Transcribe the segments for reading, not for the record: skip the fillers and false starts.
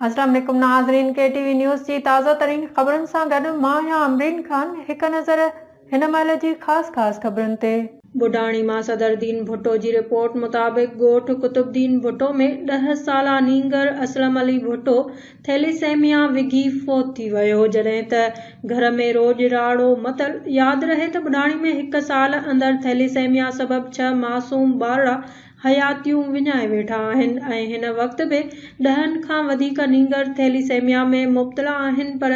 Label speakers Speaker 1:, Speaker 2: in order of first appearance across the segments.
Speaker 1: السلام عليڪم ناظرين ڪي ٽي وي نيوز جي تازه ترين خبرن سان گڏ مان آهيان امرين خان هڪ نظر هن مهل جي خاص خاص خبرن تي.
Speaker 2: ٻڍاڻي مان صدر دين ڀٽو جي رپورٽ مطابق ڳوٺ قطب الدين ڀٽو ۾ ڏهه سالا نينگر اسلم علي ڀٽو ٿيليسيميا وگهي فوت ٿي ويو جڏهن ته گهر ۾ روڄ راڙو متل، ياد رهي ته ٻڍاڻي ۾ هڪ سال اندر ٿيليسيميا سبب ڇهه معصوم ٻارڙا حياتيون وڃائي ويٺا آهن ۽ هن وقت به ڏهن کان وڌيڪ نينگر ٿيليسيميا ۾ مبتلا آهن پر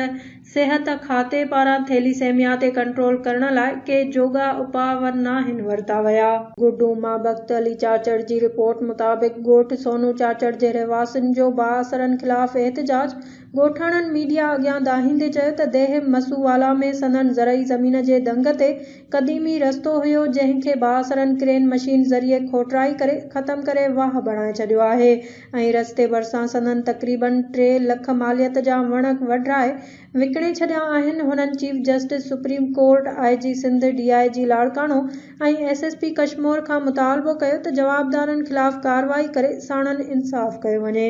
Speaker 2: صحت کاتي پاران ٿيليسيميا تي ڪنٽرول ڪرڻ لاء ڪي جوڳا اپاء ناهن ورتا ويا. گڊو مان بخت علي چاچڙ جي رپورٽ مطابق ڳوٺ سونو چاچڙ جي رهواسين جو بااثرن خلاف احتجاج، ڳوٺاڻن ميڊيا اڳيان دانهيندي چيو ته ديهه مسووالا ۾ سندن زرعي زمين جي دنگ تي قديمي رستو هيو جنهن کي بااثرن ڪرين مشين ذريعي کوٽرائي ڪري ختم ڪري واهه بڻائي ڇڏيو آهي ۽ رستي ڀرسان سندن تقريبن ٽي لک ماليت جا وڻ وڍرائي وڪڻي ڇڏيا آهن هنن chief justice supreme court, I G Sindh, D I G Larkana ۽ S S P Kashmore کان مطالبو ڪيو ته جوابدارن خلاف ڪارروائي ڪري ساڻن انصاف ڪيو وڃي.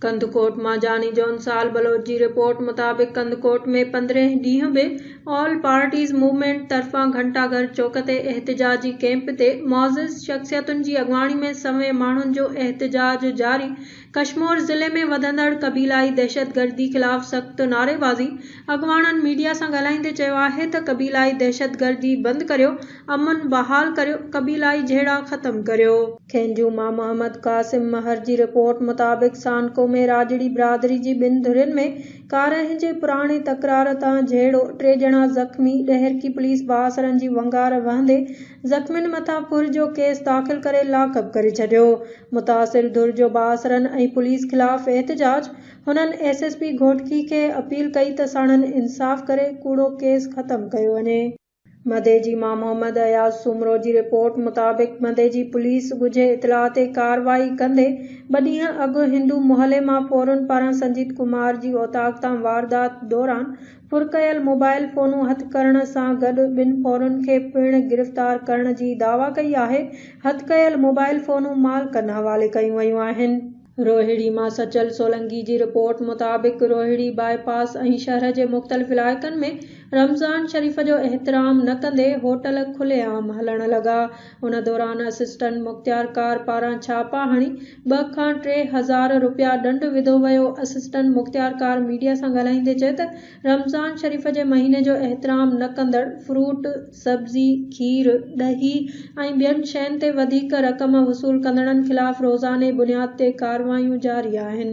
Speaker 2: ڪنڌڪوٽ مان جاني جون سال بلوچ جي رپورٽ مطابق ڪنڌڪوٽ ۾ پندرهين ڏينهن به آل پارٽيز موومينٽ طرفان گهنٽا گهر چوڪ تي احتجاجي ڪئمپ تي معزز شخصيتن جي اڳواڻي ۾ سوين ماڻهن جو احتجاج جاري ڪشمور ضلعي ۾ وڌندڙ قبيلائي دهشتگردي خلاف سخت نعريبازي اڳواڻن ميڊيا سان ڳالهائيندي چيو آهي ته قبيلائي دهشتگردي بند ڪريو امن بحال ڪريو، قبيلائي جهيڙا ختم ڪريو. کينجهو مان محمد قاسم مهر جي رپورٽ مطابق سانڪو ۾ راڄڙي برادري جي ٻن ڌرين ۾ ڪارنهن جي پراڻي تڪرار تان جهيڙو، ٽي ڄڻا زخمي، ڏهرڪي پوليس بااثرن جي ونگار وهندي زخمين مٿان ڦر جو ڪيس داخل ڪري لاڪ اپ ڪري ڇڏيو، متاثر ڌر جو بااثرن ۽ پوليس خلاف احتجاج، هنن ايس ايس پي گهوٽڪي کي اپيل ڪئي ته ساڻن انصاف ڪري ڪوڙو ڪيس ختم ڪيو وڃي. مديجي مان محمد اياز سومرو جي رپورٽ مطابق مديجي پوليس ڳجهي اطلاع تي ڪارروائي ڪندي ٻه ڏينهن اڳ هندو محلي مان ڦورن پاران سنجيت ڪمار جي اوطاق تان واردات دوران ڦر ڪيل موبائل فونون هٿ ڪرڻ سان گڏ ٻن ڦورن کي پڻ گرفتار ڪرڻ جي دعويٰ ڪئي آهي، هٿ ڪيل موبائل فونون مالڪن حوالي ڪيون ويون آهن. روهڙي مان سچل سولنگي جي رپورٽ مطابق روهڙي باء پاس ۽ شهر جي مختلف علائقن ۾ رمضان شريف جو احترام نه ڪندي هوٽل کلي عام هلڻ لڳا ان دوران اسسٽنٽ مختيارڪار پاران ڇاپا هڻي ٻه کان 3000 رپيا ڏنڊ وڌو ويو اسسٽنٽ مختيارڪار ميڊيا سان ڳالهائيندي چيو ته رمضان شريف جي مهيني جو احترام نه ڪندڙ فروٽ، سبزي، کير، ڏهي ۽ ٻين شين تي وڌيڪ رقم وصول ڪندڙن خلاف روزاني بنياد تي ڪارروايون جاري آهن.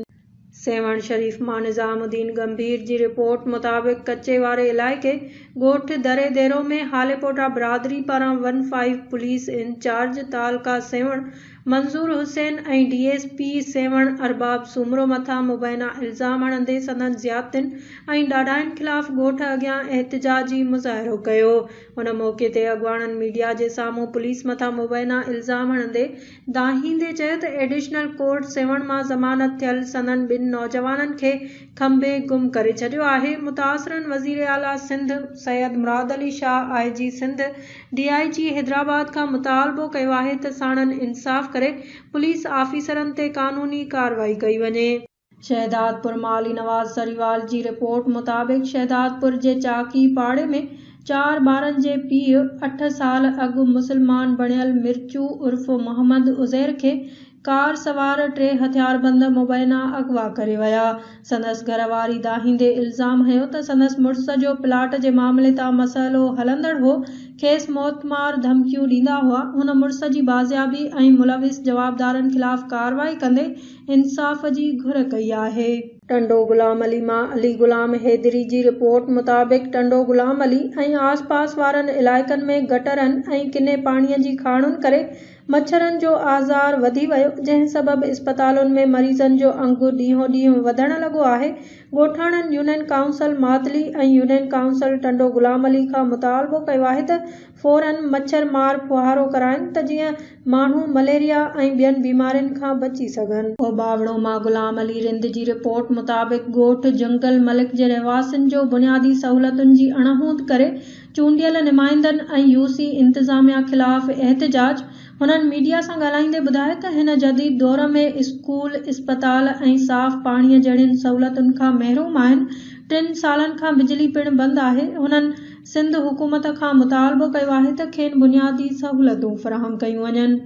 Speaker 2: سيوهڻ شريف مان نظام الدين ڳنڀير جي رپورٽ مطابق ڪچي واري علائقي ڳوٺ دري ديرو ۾ هاليپوٽا برادري پاران ون فائيو پوليس انچارج تعلقه Sehwan Manzoor Hussain ۽ D S P Sehwan Arbab Soomro مٿان مبينا الزام هڻندي سندن زيادتين ۽ ڏاڍاين خلاف ڳوٺ اڳيان احتجاجي مظاهرو ڪيو. ان موقعي تي اڳواڻن ميڊيا جي سامهون پوليس مٿان مبينا الزام هڻندي دانهيندي چيو ته ايڊيشنل ڪورٽ سيوهڻ مان ضمانت ٿيل سندن ٻن نوجوانن کي کنڀي گم ڪري ڇڏيو آهي، متاثرن وزيراعليٰ Sindh Syed Murad Ali Shah, I G Sindh, D I G Hyderabad کان مطالبو ڪيو آهي ته ساڻن انصاف ڪري پوليس آفيسرن تي قانوني ڪارروائي ڪئي وڃي. شهدادپور مان علي نواز سريوال جي رپورٽ مطابق شهدادپور جي چاڪي پاڙي ۾ چار ٻارن جي پيء اٺ سال اڳ مسلمان بڻيل مرچو عرف محمد عزير کي ڪار سوار ٽي هٿياربند مبينا اغوا ڪري ويا. سندس گهر واري دانهيندي الزام هنيو ته سندس مڙس جو پلاٽ جي معاملي تان مسئلو هلندڙ هو، کيس موتمار ڌمڪيون ڏيندا هئا، هن مڙس جي بازيابي ۽ ملوث جوابدارن خلاف ڪارروائي ڪندي انصاف جي گهر ڪئي آهي. ٽنڊو غلام علي مان علي غلام حيدري جي رپورٽ مطابق ٽنڊو غلام علي ۽ آس پاس وارن علائقن ۾ گٽرن ۽ ڪني پاڻي جي کاڻن ڪري مڇرن جو آزار وڌي ويو، جنهن سبب اسپتالن ۾ مريضن جو انگ ڏينهون ڏينهن وڌڻ لڳو آهي، ڳوٺاڻن union council Matli ۽ union council Tando Ghulam Ali کان مطالبو ڪيو آهي ته فورن مڇر مار ڦوهارو ڪرائين ته جيئن ماڻهو مليريا ۽ ٻين بيمارين کان بچي سگهن. اوٻاوڙو مان غلام علي رند جي رپورٽ مطابق ڳوٺ جنگل ملڪ جي رهواسين جو بنيادي سهولتن جي اڻهوند ڪري چونڊيل نمائندن ۽ يو سي انتظاميا خلاف احتجاج، هنن ميڊيا سان ڳالهائيندي ٻڌايو ته هن جديد دور ۾ اسڪول، اسپتال ۽ صاف پاڻي جهڙين سهولتن کان محروم آهن، ٽن سالن کان بجلي پڻ بند آهي، هنن سنڌ حڪومت کان مطالبو ڪيو آهي ته کين بنيادي سهولتون فراهم ڪيون وڃن.